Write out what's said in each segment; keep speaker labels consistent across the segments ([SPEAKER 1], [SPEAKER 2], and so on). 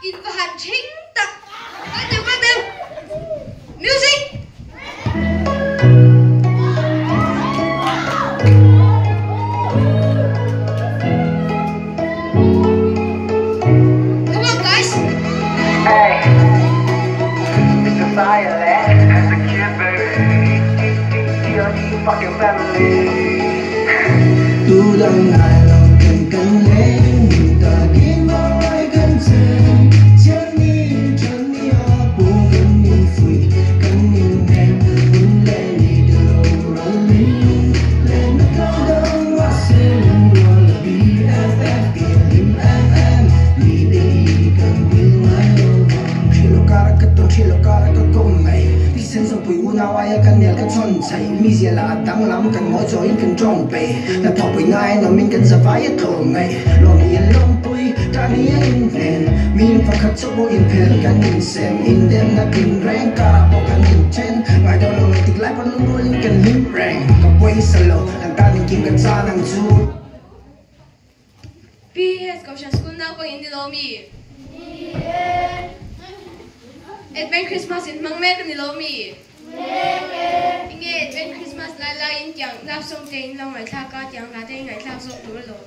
[SPEAKER 1] In va han ṭhing tak! Kal teu, kal teu! Music! Come on guys! PS Kohhran School naupang in ni lo mi? Ni e. Advent Christmas in hmang mek a ni lo mi? Mek e. Enge Advent Christmas lai lai in tiang love song te in lo ngaihthlak a, tiang hla te in ngaihthlak zawk tur alawm.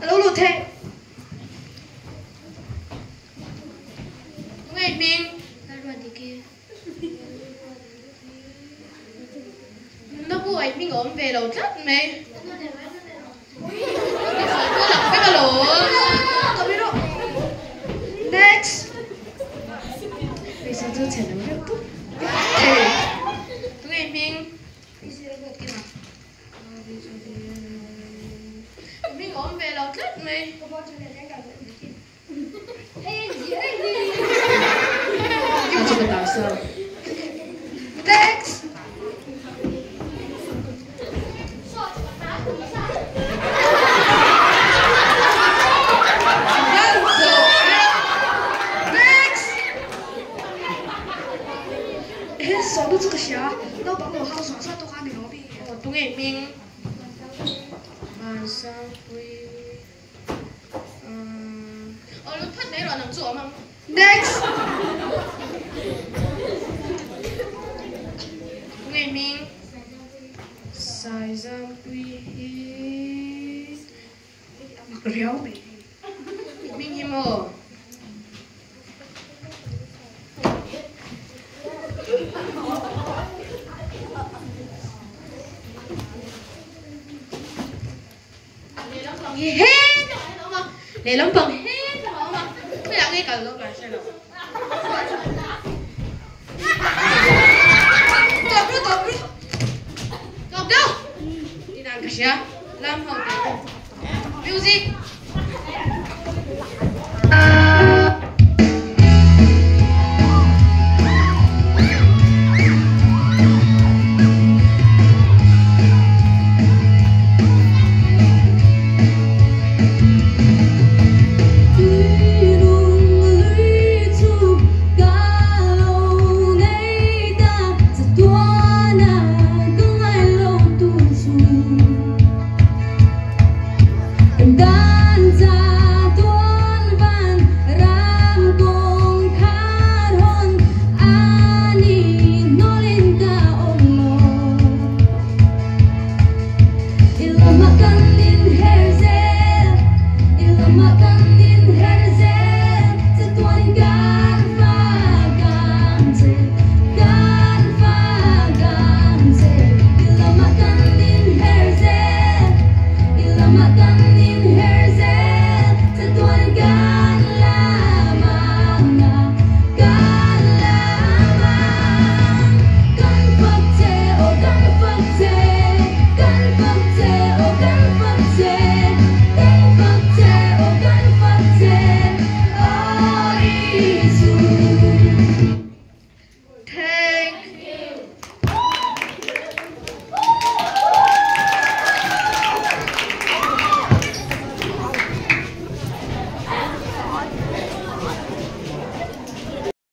[SPEAKER 1] A lo lut thei. Tunge i hming? Lalruatdiki. Nunna bu ah i hming a awm ve lo tlat mai. I sawi pawh lang vek alawm. Next. Hmeichhe chu chhe lo reuh tawp. Tunge i hming? Hming awm ve lo tlat mai. Next. Next.
[SPEAKER 2] Aw hausa sa tawk a ni lo mi?
[SPEAKER 1] Aw tunge hming? Vansangpui Aw lut phat mai rawh nang chu awm ang.
[SPEAKER 2] Next!
[SPEAKER 1] Tunge hming? Saizampuii hi
[SPEAKER 2] a mak riau mai hei.
[SPEAKER 1] Hming hi maw? Lehlam pang hi hetah hian a awm a, lehlam pang hetah a awm a, khawiah nge kal dawn ka hre lo. Tawp ru tawp ru tawp deuh tih dan ka hria lam ho te music.